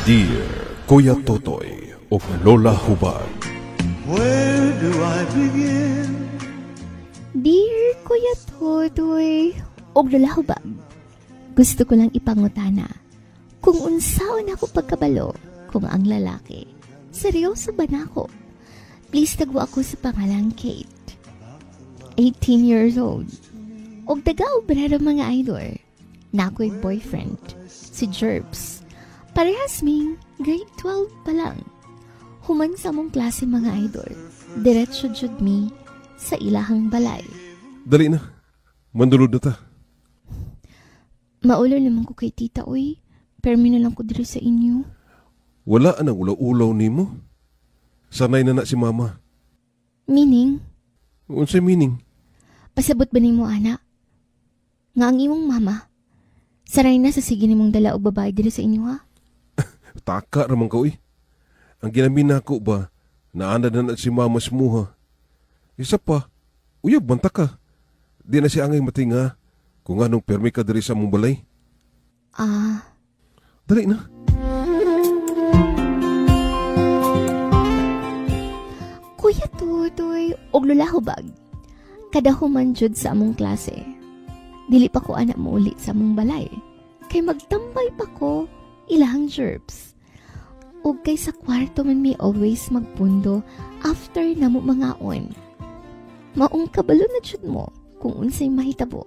Dear Kuya Totoy ug Lola Hubag. Where do I begin? Dear Kuya Totoy ug Lola Hubag, gusto ko lang ipangutana kung unsaon ako pagkabalo kung ang lalaki, seryoso ba nako? Please tagwa ako sa pangalang Kate. 18 years old. Og taga obrero, mga idol. Nako'y boyfriend, si Jerbs. Parehas ming grade 12 pa lang. Human sa among klase, mga idol, diretso jud mi sa ilahang balay. Dali na. Mandulod na ta. Maulaw naman ko kay tita, oy. Permi na lang ko diri sa inyo. Wala nang ulaw-ulaw nimo. Sanay na na si mama. Meaning? Unsay meaning? Pasabot ba nimo ana nga ang imong mama, sanay na sa sige nimong dala og babae diri sa inyo, ha? Taka ramang ka, uy. Ang ginamin nako ba, naanda na na si mama sa muha. Isa pa, uyab man ta ka. Di na siya angay matinga kung anong permi ka diri sa mong balay. Ah. Dali na. Kuya Tutoy og Lola Hubag, kada human jud sa among klase, dili pa ko anak mo uli sa among balay. Kay magtambay pa ko ilahang Jerbs. Ug kay sa kwarto man mi always magpundo after namo mangaon. Maong kabalo na jud mo kung unsay mahitabo.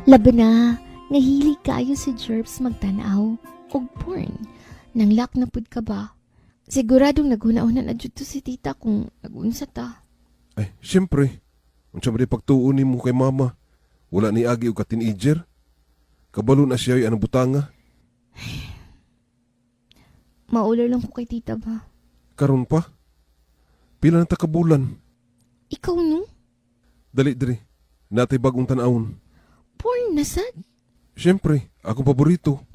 Labi na nga hilig kayo si Jerbs magtanaw og porn. Nang lock na pud ka ba? Siguradong naghuna-huna na jud to si tita kung nagunsa ta. Ay, siyempre. Unsa ba di pagtuon nimo kay mama? Wala ni agi og ka teenager. Kabalo na siya anang butanga. Maulaw lang ko kay tita ba? Karon pa? Pila na ta ka bulan? Ikaw no? Dali diri. Natay bagong tan-awon. Porn na sad? Siyempre, akong paborito.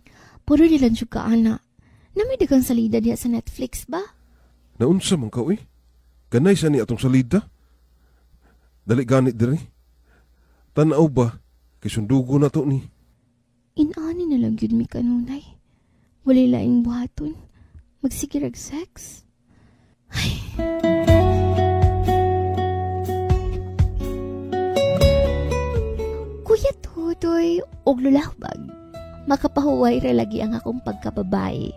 Puro nilang jud ka ana. Na may dagang salida diha sa Netflix ba? Naunsa man ka, uy? Kanay sa ni atong salida? Dali ganit diri. Tanaw ba? Kay sundugo na to ni. Inani na lang yun mi kanunay. Walay laing buhaton. Magsigirag sex. Ay. Kuya Totoy, og lulahbag. Makapahuway ra lagi ang akong pagkababae.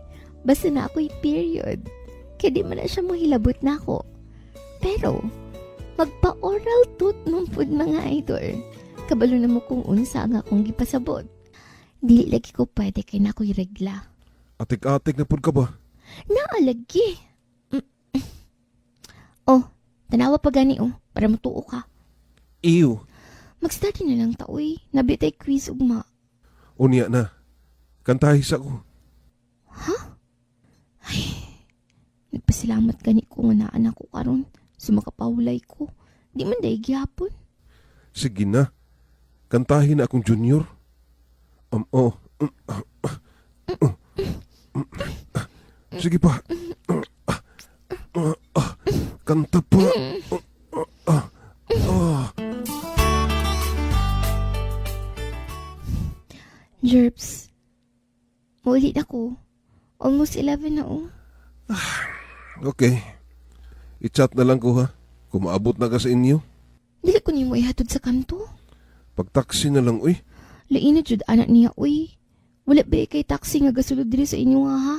Basta na ako'y period. Kaya di man na siya mohilabot na ako. Pero, magpa-oral tooth man pud, mga idol. Kabalo na mo kung unsa ang akong gipasabot. Dili lagi ko pwede kay na ako'y regla. Atik-atik na pud ka ba? Naalagi. Oh, tanawa pa gani oh, para mutuo ka. Ew. Mag-study na lang ta, uy. Nabitay quiz ugma. Unya na. Kantahi sa ko. Nagpasalamat gani ko nga naa ko karon. Sumakapawlay ko. Di man dahil gihapon. Sige na. Kantahin na akong junior. Oh. Sige pa. Kanta pa. Jerps. Maulit ako. Almost 11 na oh. Okay. I-chat na lang ko ha. Kung maabot na ka sa inyo. Dili ko nimo ihatod sa kanto. Pag-taxi na lang, uy. Lain na jud anak niya, uy. Wala ba kay taxi nga gasulod diri sa inyo nga ha?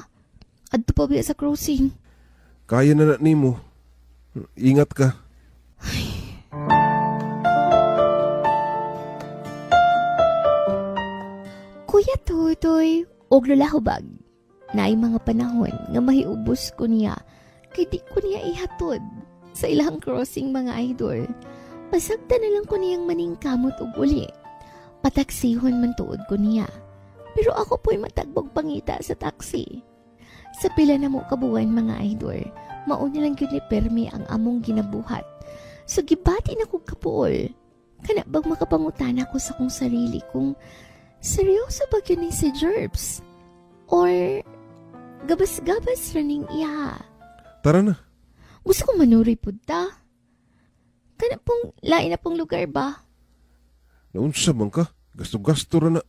Adto pa ba sa crossing? Kaya na na nimo. Ingat ka. Kuya Totoy, og Lola Hubag. Naay mga panahon nga mahiubos ko niya kay di ko niya ihatod sa ilang crossing, mga idol. Pasagta na lang ko niyang maningkamot og uli. Pataksihon man tuod ko niya. Pero ako po'y matagbog pangita sa taxi. Sa pila na mo kabuwan, mga idol, mauna lang gyud ni permi ang among ginabuhat. So gibati na kog kapuol. Kana bang makapangutana ko sa kong sarili kung seryoso ba yun ni si Jerbs? Or gabas-gabas ra ning iya? Tara na. Gusto ko manuri pud ta. Kana pong lain na pong lugar ba? Naunsa man ka? Gasto-gasto ra na.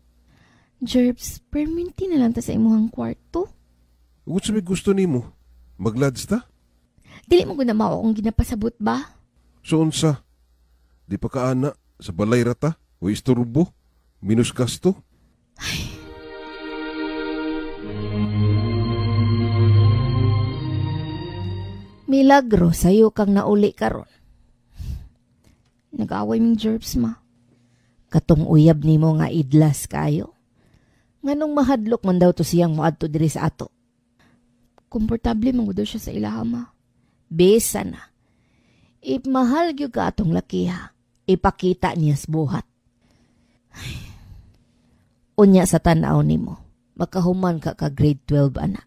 Jerbs, perminti na lang ta sa imuhang kwarto. Ug unsa may gusto nimo? Maglads ta? Dili mo guna mao akong ginapasabot ba? So unsa? Di pa ka ana sa balay ra ta? O isturbo? Minus gasto? Milagro sayo kang nauli karon. Nag-away ming jerps ma. Katong uyab nimo nga idlas kayo. Nganong mahadlok man daw to siyang moadto diri sa ato. Komportable man gud daw siya sa ilaha ma. Bisa na. If mahal gyud ka atong lakiha, ipakita niya sa buhat. Ay. Unya sa tan-aw nimo, makahuman ka ka grade 12 ana.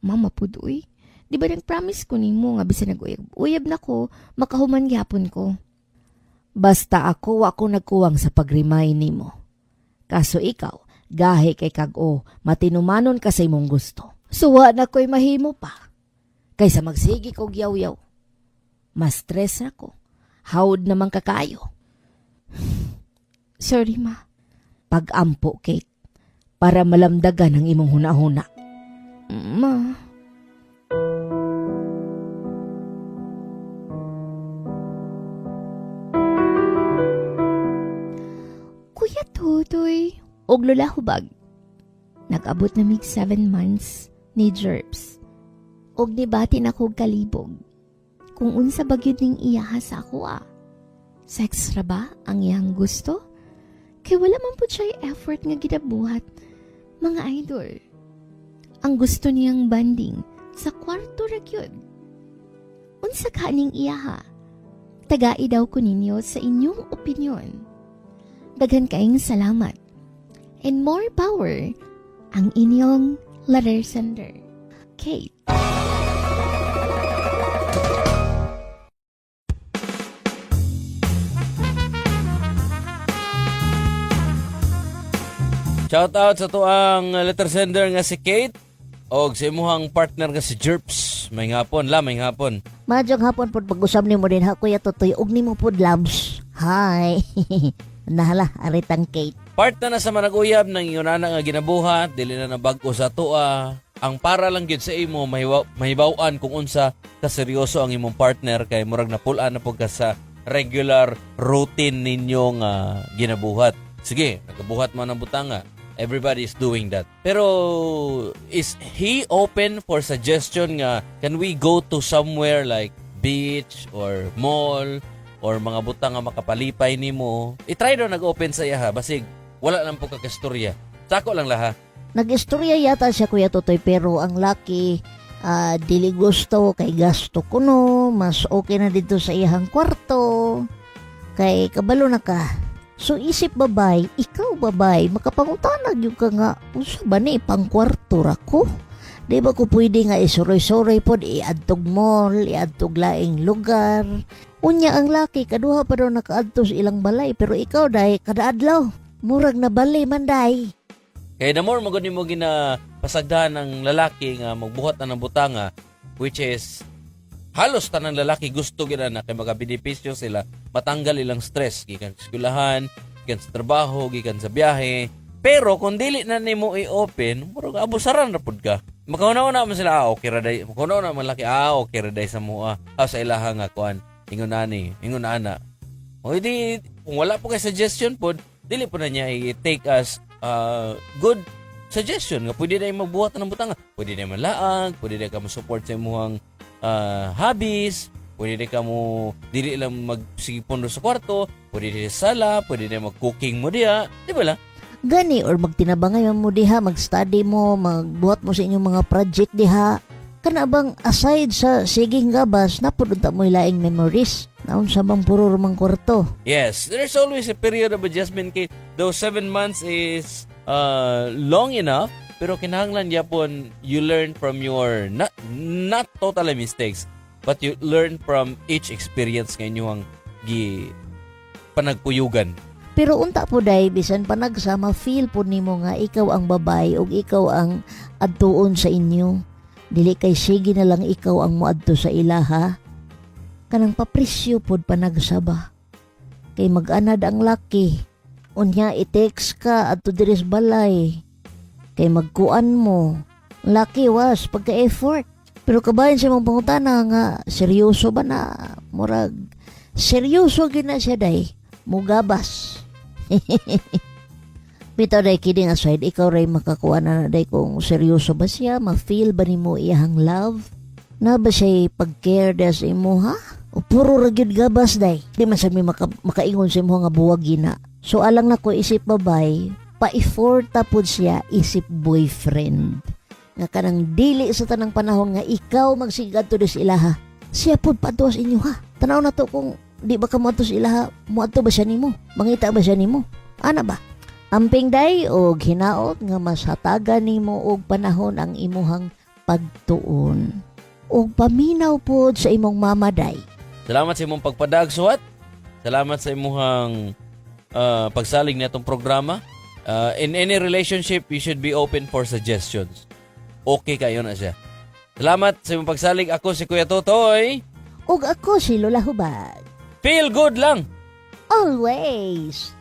Mama pud uy. Di ba nag-promise ko nimo nga bisan nag-uyab. Uyab na ko, makahuman gyapon ko. Basta ako wa ko nagkuwang sa pag-remind nimo. Kaso ikaw, gahi kay kag-o, matinumanon ka sa imong gusto. Suwa na ko'y mahimo pa. Kaysa magsigi kog yaw-yaw. Mas stress na ko. Hawd naman kakayo. Sorry, ma. Pag-ampo, Kate. Para malamdagan ang imong huna-huna. Ma. Kuya Totoy, og Lola Hubag. Nag-abot na mig 7 months ni Jerps. Og nibati na kog kalibog. Kung unsa ba gyud ning iyaha sa ako ah. Sex ra ba ang iyang gusto? Kay wala man pud siya effort nga ginabuhat. Mga idol, ang gusto niyang banding sa kwarto ra gyud. Unsa ka ning iyaha? Tagai daw ko ninyo sa inyong opinion. Daghan kaayong salamat. And more power ang inyong letter sender, Kate. Shout out sa tuang letter sender nga si Kate og sa imuhang partner nga si Jerps. May hapon la, may hapon. Madyong hapon pod pag-usab nimo din ha, Kuya Totoy, ug nimo pod labs. Hi. Nahala aritang Kate. Part na na sa managuyab ng ingon ana nga ginabuhat, dili na nabag-o sa atoa. Ang para lang gyud sa imo mahibaw-an kung unsa kaseryoso ang imong partner kay murag napul-an na pud ka sa regular routine ninyo nga ginabuhat. Sige, nagabuhat man ang butanga. Everybody is doing that. Pero is he open for suggestion nga can we go to somewhere like beach or mall or mga butang nga makapalipay nimo? I-try daw nag-open sa iya ha, basig wala lang po kakastorya. Sako lang laha. Nag-istorya yata siya, Kuya Totoy, pero ang laki dili gusto kay gasto kuno, mas okay na dito sa iyang kwarto. Kay kabalo na ka. So isip babay, ikaw babay, makapangutana gyud ka nga unsa ba ni pang kwarto ra ko? Di ba ko pwede nga isuroy-suroy pod iadtog mall, iadtog laing lugar? Unya ang laki kaduha pa daw nakaadto sa ilang balay pero ikaw day kada adlaw. Murag na bali man day. Kaya the more magod nimo ginapasagdahan ng lalaki nga magbuhat na ng butanga, which is halos tanang lalaki gusto gina na kay makabenepisyo sila, matanggal ilang stress gikan sa eskwelahan, gikan sa trabaho, gikan sa biyahe. Pero kung dili na nimo i-open, murag abusaran ra pud ka. Makauna-una man sila, ah, okay ra day. Makauna-una man laki, ah, okay ra day sa mua. Ah, sa ilaha nga kuan. Ingon ani, ingon ana. O di, kung wala po kay suggestion pod, dili po na niya i-take as good suggestion nga pwede na yung magbuhat ng butanga. Pwede na malaag, pwede na ka mo support sa imuhang hobbies, pwede na ka mo dili lang magsigipondo sa kwarto, pwede na sa sala, pwede na mag-cooking mo diya, di ba lang? Gani or magtinabangay mo diha, mag-study mo, magbuhat mo sa inyong mga project diha. Kana bang aside sa siging gabas, napud unta mo laing memories. Naunsa bang puro rumang kwarto. Yes, there's always a period of adjustment kay though 7 months is long enough, pero kinahanglan yapon you learn from your not totally mistakes, but you learn from each experience nga inyong gi panagpuyugan. Pero unta po day, bisan pa nagsama, feel po nimo nga ikaw ang babae ug ikaw ang adtuon sa inyo. Dili kay sige na lang ikaw ang moadto sa ilaha. Kanang papresyo pod panagsaba. Kay mag-anad ang laki. Unya i-text ka adto diri sa balay. Kay magkuan mo. Laki was pagka-effort. Pero kabahin sa imong pangutana nga seryoso ba na, murag seryoso gyud na siya day, mugabas. Bitaw day, kidding aside, ikaw ray makakuha na na day kung seryoso ba siya, ma-feel ba nimo iyahang love? Na ba siya pag-care da sa imo ha? O puro ra gyud gabas day? Di man sad mi makaingon sa imo nga buwag gina. So alang nako isip babay, pa-effort pod siya isip boyfriend. Nga kanang dili sa tanang panahon nga ikaw magsigadto sa ilaha. Siya pod padto sa inyo ha. Tanaw na to kung di ba ka moadto sa ilaha, moadto ba siya nimo? Mangita ba siya nimo? Ana ba? Amping day og hinaot nga mas hatagan nimo og panahon ang imuhang pagtuon. Og paminaw pod sa imong mama day. Salamat sa imong pagpadag, Suwat. Salamat sa imong pagsalig na itong programa. In any relationship, you should be open for suggestions. Okay kayo na siya. Salamat sa imong pagsalig. Ako si Kuya Totoy. Ug ako si Lola Hubag. Feel good lang. Always.